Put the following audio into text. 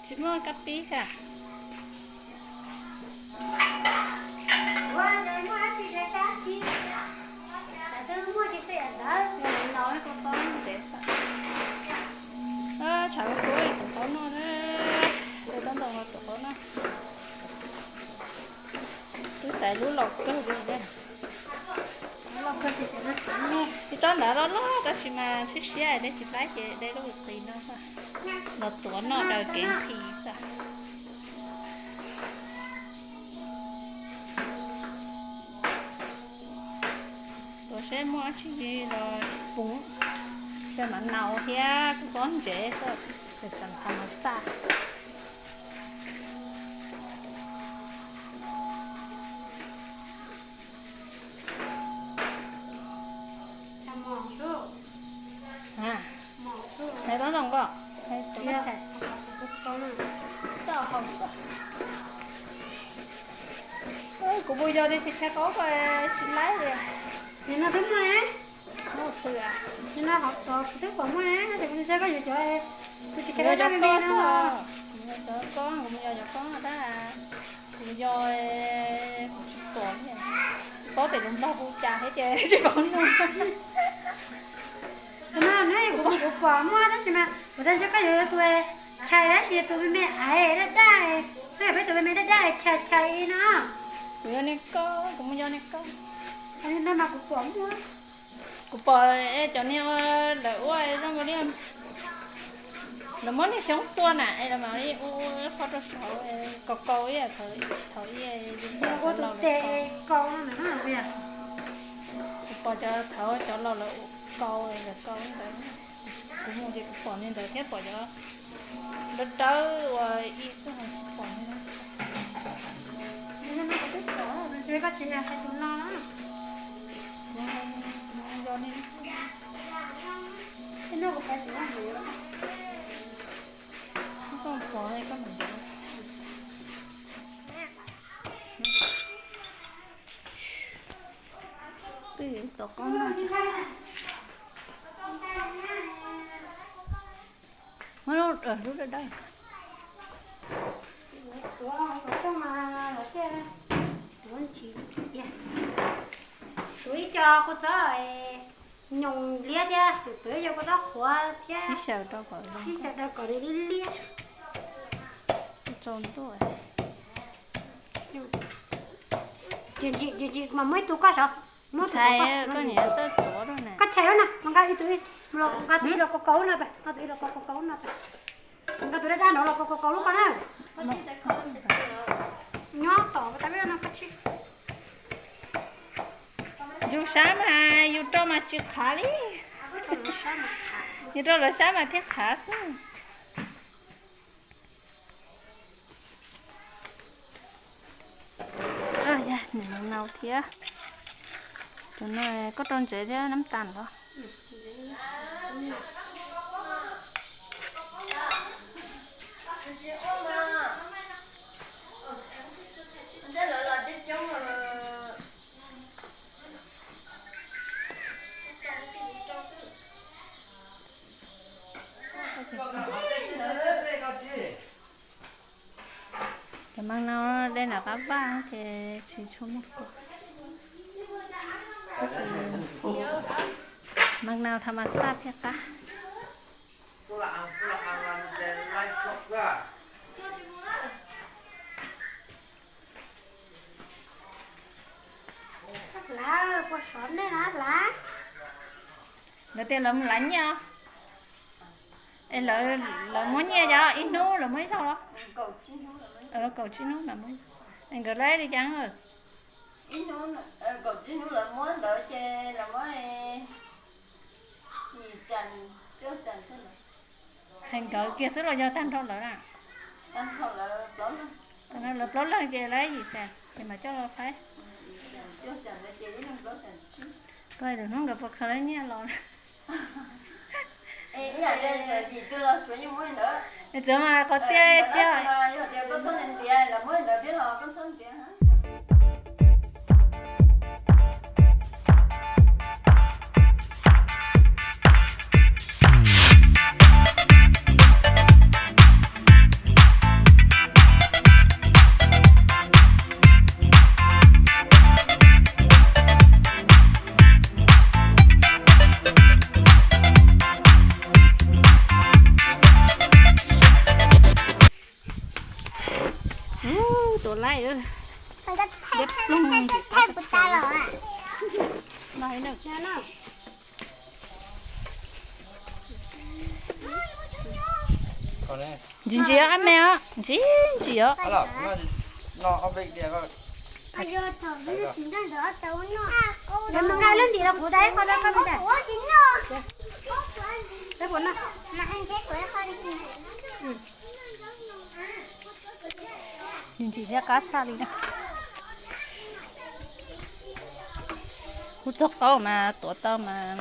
Tsis muaj kab pib ka. Tshav kub kub, rau qhov no na, rau qhov no, rau qhov no. Twb xaiv lub laus kawg li ne. Lub laus kawg li. Tsob ntawd loj loj tab sis mas siab siab, dej tsis laib ces de lub qis no los tuav noj daws kev nqhis xwb. Tuav seb muaj dab tsi los puv, xyaw mav nau thiab kua txob ntsev xwb, xyaw xeem thas mas xaj. Nais tob ntoo ko, kuv mus yos li tsis tshaj qaub ko, tsis laib li. Nim no twb muaj, nim no hauv tod kuv twb pom muaj, tab sis kuv tsis saib koj yuav cov, kuv tsis cov me me no. Kuv mus yos cov koob, kuv mus yos cov koob tab, kuv yos, kuv tsis pom, tsis paub tias lus Nplog hu cas thiab ces tsis paub nug. Kuv no kuv pom muaj tab sis mas kuv tsis saib koj yuav tus chais tab sis tus me me aiv daj daj, koj yog peb tus me me daj daj chais chais no. Kuv yos niag koob, kuv mus yos niag koob. Tab mas kuv pom muaj, kuv pom cov niag lawv ua zoo li lawv muab niag xyoob txua na es lawv mam li ua ua qhov rau saud, kaus kaus ib yam thaum ib ua tus tes kaus no na. Kuv pom cov thaum cov laus lawv kaus, lawv kaus ntawd. Kuv mus ces kuv pom li ntawd thiab pom cov dawb dawb uas ib txoj hauv tsis pom li. Koj tsis na hais tus no na. Koj pom koj mam ntawd. Twb tom qoob no. Muab lub dawb dawb. Tuav ib co kua txob nyoos liab thiab, tuav ib co kua txob qhuav thiab, sib xyaw rau kom liab liab. Ntsim ntsim mas muab ib tug koj sav, muab tus koj, koj chais lub na, nqa tus ib los kaus kaus lub no, nqa tus ib los kaus kaus lub no, nqa tus daj daj nrov los kaus kaus kaus lub ko na. Nyob tom tab no koj tsis. Yus sab mas yus rau mas tsis qhav li. Yus rau lawv sab mas thiaj qhav xwb. Nim no nau thiab. Tus no koj rau ntsev thiab nab tas los? Cov mas nau de nram qab vaj ces tsis tshua muaj kua. Mas nau thas mas xaj thiaj qab. Lawv tias lawv mus lav nyiaj os. Es lawv muab nyiaj cov ib hnub lawv muab ib zaug los? Kaum tsib hnub mam muab. Es nkawd laib li cas? Kaum tsib hnub lawv muab ntawd ces lawv muab hais nkawd kiag xwb los yog tag nrho lawv na? Lawv plaub leeg ces laib yim xees ces mam coj los faib. Koj lwm hnub nkawd puas khaws lawv nyiaj los? Txawm mas qhov tiag tiag. Tuav laij, liab ploog. Ntsim ntsim os, ab me os, ntsim ntsim os. Ntsim ntsim thiab qab tshaj li na. Kuv txog qaub mas tuav tau mas.